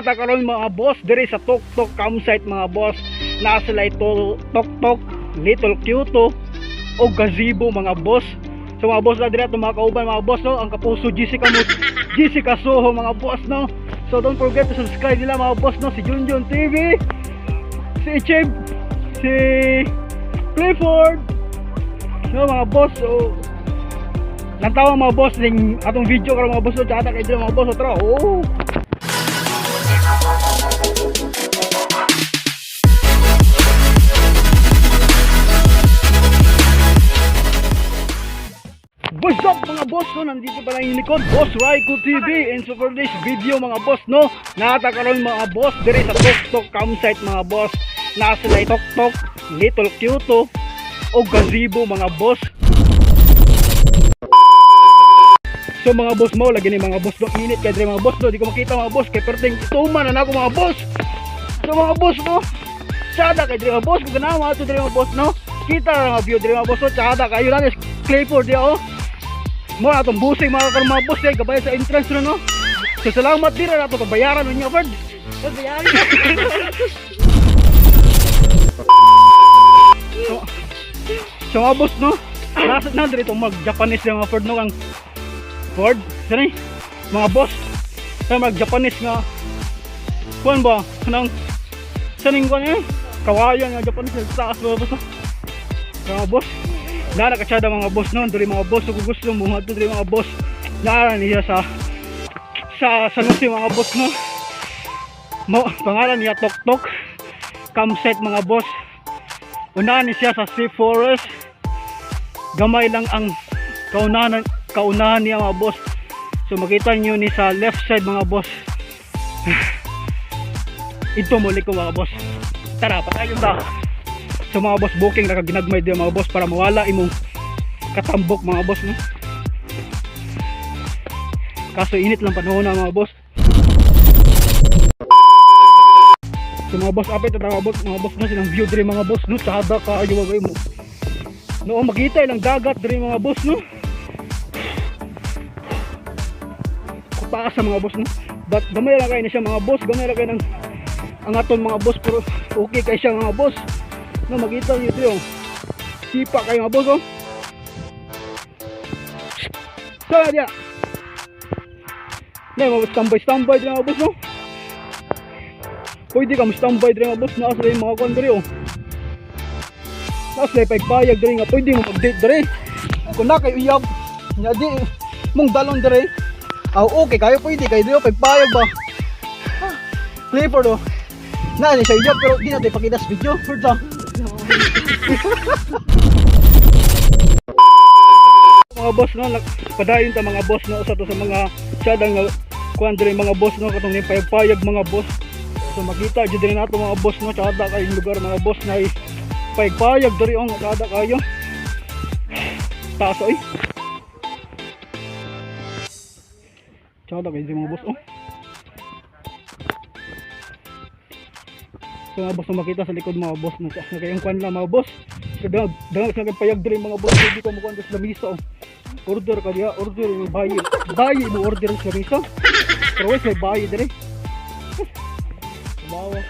Naata karon mga boss diri sa Tok Tok campsite mga boss. Naa sila ito Tok Tok, Little Kyoto o gazebo mga boss. So mga boss na diri ato mga kauban mga boss no, ang kapuso Jessica mo, Jessica Soho mga boss no. So don't forget to subscribe nila mga boss no, si Junjun TV, si Ichib, si Clifford. No mga boss, so lantawa mga boss ning atong video karon mga boss no, tsaka kay diri mga boss, so, tara. Oh. What's up mga boss no? Nandito pala yung likod, Boss Raiko TV. And so for this video mga boss no, naata karon mga boss diri sa Tok Tok campsite mga boss. Naa sila Tok Tok, Little Kyoto o gazebo mga boss. So mga boss mo, lagi ni mga boss no, init kay diri mga boss no, di ko makita mga boss kay perting tuma na nako mga boss. So mga boss no, tsada kay diri mga boss, kung ganahan mga to diri mga boss no, kita ra nga view diri mga boss no, tsada kayo lang is Clayford di oh. Mo atong busing mga karon mga boss eh, gabay sa entrance no no. So salamat dira nato bayaran ninyo Ferd. Bayaran. So, so mga boss no, nasa na diri itong mag Japanese nga mga Ford no kang Ford, sini mga boss. Sa mag Japanese nga kuan ba kanang saning kuan eh kawayan nga Japanese sa taas mga boss. No? So, mga boss, naa nakatsada mga boss no, diri mga boss. So, kung gusto mo adto diri mga boss, naa niya sa San Jose mga boss no. Mo pangalan niya Tok Tok campsite mga boss. Unahan ni siya sa Sea Forest. Gamay lang ang kaunahan, kaunahan niya mga boss. So makita niyo ni sa left side mga boss. Ito muli ko mga boss. Tara, patayon ta. So mga boss, booking na kaginagmay diya mga boss para mawala imong katambok mga boss no. Kaso init lang panahon na mga boss. So mga boss, apit at mga boss no, silang view diri mga boss no, tsada ka ayo wagay mo. No, makita ilang dagat diri mga boss no. Kutaas sa mga boss no. But gamay ra kay na siya mga boss, gamay ra kay ng angaton mga boss pero okay kay siya mga boss. No, makita niyo ito yung sipa kayo mga boss oh. Sa dia. Na mga standby standby diri mga boss no. Pwede ka mo-standby diri mga boss, naa sila yung mga kwan diri oh. Naa sila yung pagpayag diri nga pwede mo mag-date diri. Kung na kay uyab, nya di mong dalon diri. Aw okay kayo pwede kay diri oh, pagpayag ba. Clifford oh. Naa ni siya uyab pero di natin ipakita sa video. Ford ah. Mga boss no, padayon ta mga boss no, usa to sa mga tiyadang nga kuan diri mga boss no, katong ning payag-payag mga boss. So makita jud diri nato mga boss no, tsada kayong lugar mga boss na payag-payag diri ang tsada kayo. Taas oy. Tsada kayo diri mga boss oh. So mga boss no, makita sa likod mga boss no, na kayong kuan lang mga boss. So dang dang sa payag diri mga boss, hindi ko mukuan sa lamisa oh. Order ka diya, order yung bayi. Bayi mo order sa lamisa. Pero wait, may bayi diri. Bawa.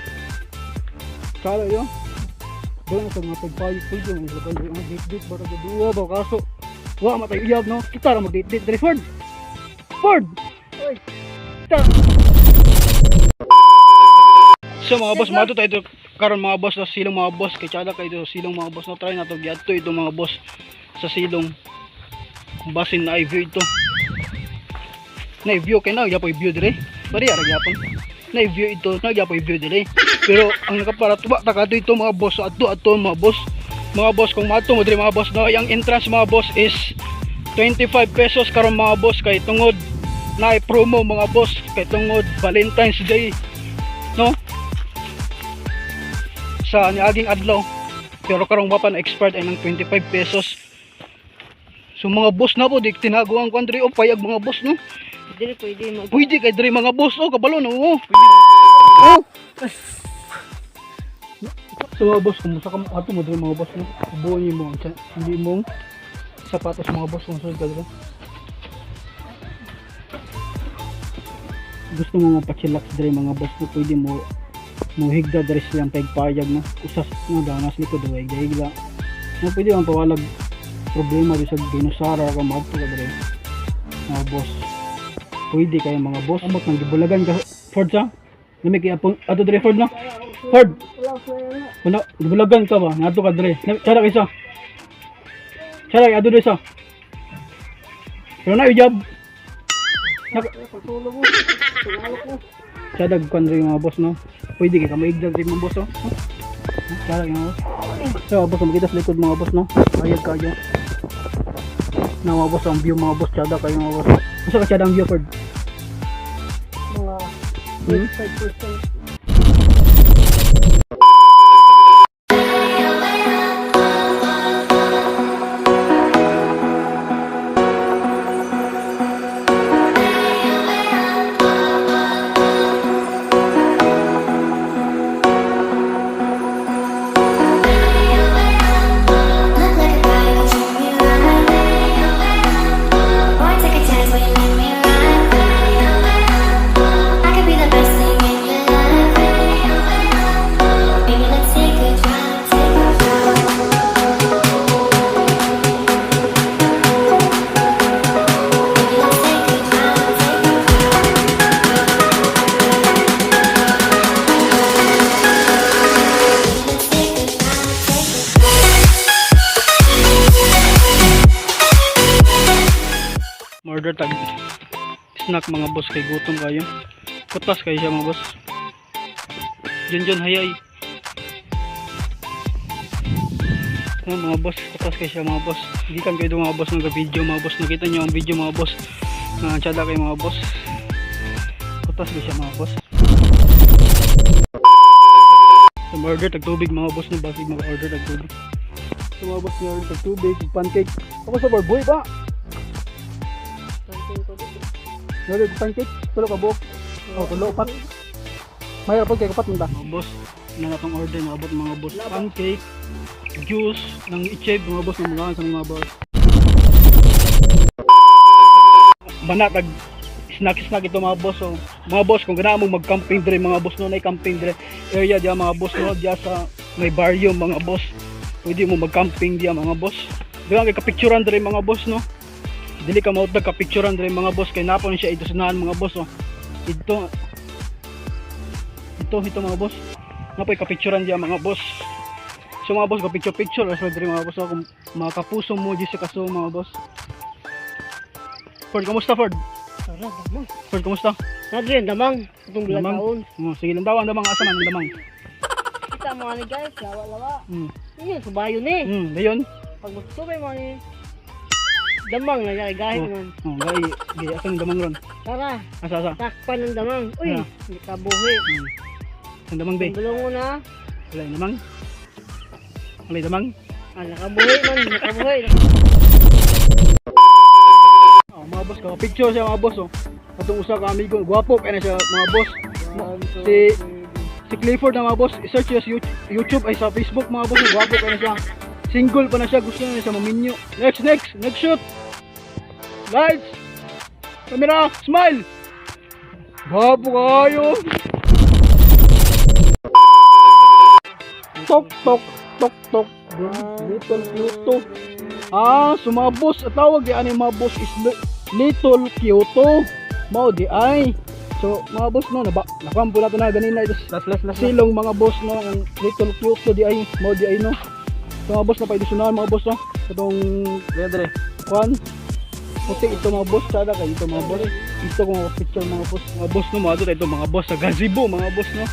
Kala yun. Doon sa mga pagpayag po yun. Sa pagpayag, mga date-date ba sa duwa ba? Kaso, wa matay iyab no? Kita ra mag-date-date diri Ford. Ford! Uy. Kita. So mga boss, mato tayo dito karon mga boss sa silong mga boss kay tsada kayo dito sa silong mga boss no, try na to gyadto ito mga boss sa silong. Kung basin na i-view ito. Na i-view kay na gyapon i-view dire. Pari ara gyapon. Na i-view ito, na gyapon i-view dire. Pero ang nakapara tuba ta kadto ito mga boss adto adto mga boss. Mga boss kung maadto mo dire mga boss no, ang entrance mga boss is 25 pesos karon mga boss kay tungod na promo mga boss kay tungod Valentine's Day no, sa niaging adlaw pero karong wa pa na expired ay ng 25 pesos. So mga boss na po di tinago ang kwan diri oh, payag mga boss no. Dili pwede mo. Pwede kay diri mga boss oh, kabalo no oh. Oh. So mga boss, kung sa ato mo diri mga boss no, buoy mo ang tiyan, hindi mong sapatos mga boss kung saan ka diri. Gusto mo mapachillax diri, mga boss, no, pwede mo mo higda diri silang payag, no? Usas nga danas likod wa higda higda, no? Pwede man pawalag problema bisag ginusara ka, maadto ka diri, mga boss. Pwede kayo, mga boss. Amot nang gibulagan ka, Ford, sa lami kay apong ato diri, Ford, no? Ford. Wala. Wala gibulagan ka ba, ngadto ka diri. Tsara kay sa tsara kay ato diri sa pero na ijab. Pagsulog mo. Tumalok mo. Tsada kwan diri, mga boss, no? Pwede kay ka maigdag diri, mga boss, oh. Tsada kay mga boss. So mga boss, makita sa likod, mga boss, no? Ayag kayo na, mga boss, ang view, mga boss. Tsada kayo, mga boss. Unsa ka tsada ang view, Ford? Mga 5%. Look like a guy who treat me right. Boy, take a chance, will you let me ride? I could be the best thing in your life. Baby, let's take a drive, take a drive. Baby, let's take a drive, take a drive. Baby, let's take a drive, take a drive. Order tag snack, mga boss, kay gutom kayo. Kutas kayo siya, mga boss. Jun jun hayay. Ano, mga boss, kutas kayo siya, mga boss. Gikan kayo doon, mga boss, nag video, mga boss. Nakita niyo ang video, mga boss. Na tsada kayo, mga boss. Kutas kayo siya, mga boss. So, order tag tubig, mga boss, no, basig mag order tag tubig. So mga boss, order tag tubig, pancake. Ako sa barboy ba? Something ko dito. Order pancake, tulo ka buok. Oh, tulo pat. May pag kay kapat man ta. Mga boss, na natong order na abot, mga boss. Pancake, juice, nang i-chave, mga boss, ng mga sa mga boss. Bana tag snack snack ito, mga boss. So, mga boss, kung ganahan mo mag-camping dire, mga boss, no, na camping dire area diya, mga boss, no, diya sa may barrio, mga boss. Pwede mo mag-camping diya, mga boss. Diya kay kapicturan dire, mga boss, no. Dili ka mautag kapicturan dire, mga boss, kay napon siya ito sunahan, mga boss, oh. Ito ito ito, mga boss. Napoy kapicturan diya, mga boss. So mga boss, kapicture picture as well dire, mga boss, oh, kung mga kapuso mo di sa kaso, mga boss. Ford, kamusta, Ford? Tara, damang. Ford, kamusta? Nadrin, damang. Itong bilang Damang. taon. Oh, sige lang daw, ang damang asa man ang damang. Kita mga ni guys, lawa-lawa. Yun, subayo ni. Dayon. Pag gusto ba mga ni. Damang na gaya gahi Oh, man. oh, gai, gai asa ang damang ron? Tara, Asa asa? takpan ng damang. Uy, Ah. hindi ka buhi. Ang damang be. Ang bulong mo na. Wala yung damang. Wala yung damang. Ah, nakabuhi man, nakabuhi. Oh, mga boss, ka picture siya, mga boss, oh. Atong usa ka amigo, gwapo kay na siya, mga boss. Si si Clifford na, mga boss, i-search niya sa YouTube ay sa Facebook, mga boss, gwapo kay na siya. Single pa na siya, gusto na siya maminyo. Next, next, next shoot. Lights. Camera, smile. Gwapo kayo. Tok tok tok tok. Little Kyoto. Ah, so mga boss, at tawag di ani, mga boss, is Little Kyoto. Mao di ay. So mga boss, no, naba, nakampo na to na ganina ito. Las, las, las. Silong, mga boss, no, ang Little Kyoto di ay, mao di ay, no. So mga boss, napaidusunan, mga boss, no. Itong Dre, dre. kwan puti ito, mga boss, sada kayo ito, mga boss. Ito kung mga picture, mga boss, mga boss, no, mga ito mga boss sa gazebo, mga boss, no.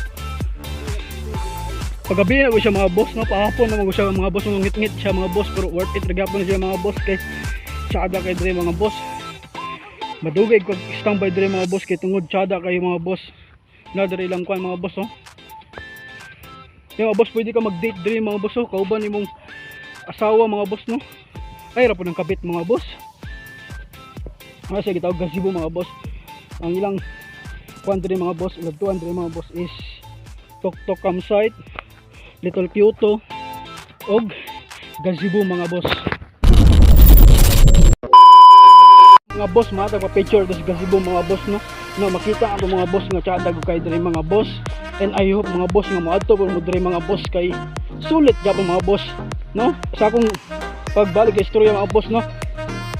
Pagabi na ko siya, mga boss, no, pahapon na ko siya, mga boss, no, ngit-ngit siya, mga boss, pero worth it ra gyapon siya, mga boss, kay tsada kay dre, mga boss. Madugay ko standby dre, mga boss, kay tungod tsada kayo, mga boss, na dre lang kwan, mga boss, oh. Yung mga boss, pwede ka mag-date dre, mga boss, oh, kauban imong asawa, mga boss, no. Ay ra po ng kabit, mga boss. Mga siya gitawag gazebo, mga boss. Ang ilang kwan diri, mga boss, ilagtuan diri, mga boss, is Tok Tok Campsite, Little Kyoto og gazebo, mga boss. Mga boss, mga pa picture sa gazebo, mga boss, no. No, makita ang mga boss nga tsada ko kay diri, mga boss, and I hope, mga boss, nga moadto po mo diri, mga boss, kay sulit gyapon, mga boss, no? Sa akong pagbalik sa istorya, mga boss, no,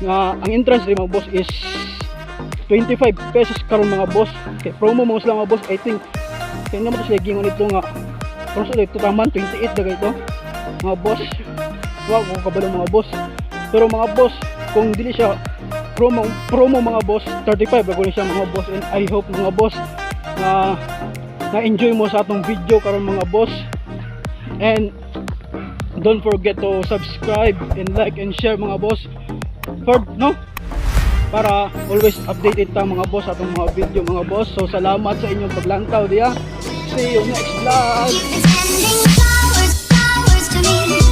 nga ang entrance diri, mga boss, is 25 pesos karon, mga boss, kay promo mga sila, mga boss. I think kaya naman to sila gingon ito nga karon sa ito taman 28 na ito, mga boss. Wa ko kabalo, mga boss, pero mga boss, kung dili siya promo promo, mga boss, 35 ako ni siya, mga boss. And I hope, mga boss, na na-enjoy mo sa atong video karon, mga boss, and don't forget to subscribe and like and share, mga boss, for no para always updated ta, mga boss, atong mga video, mga boss. So salamat sa inyong paglantaw diya. See you next vlog. Keep sending flowers, flowers to me.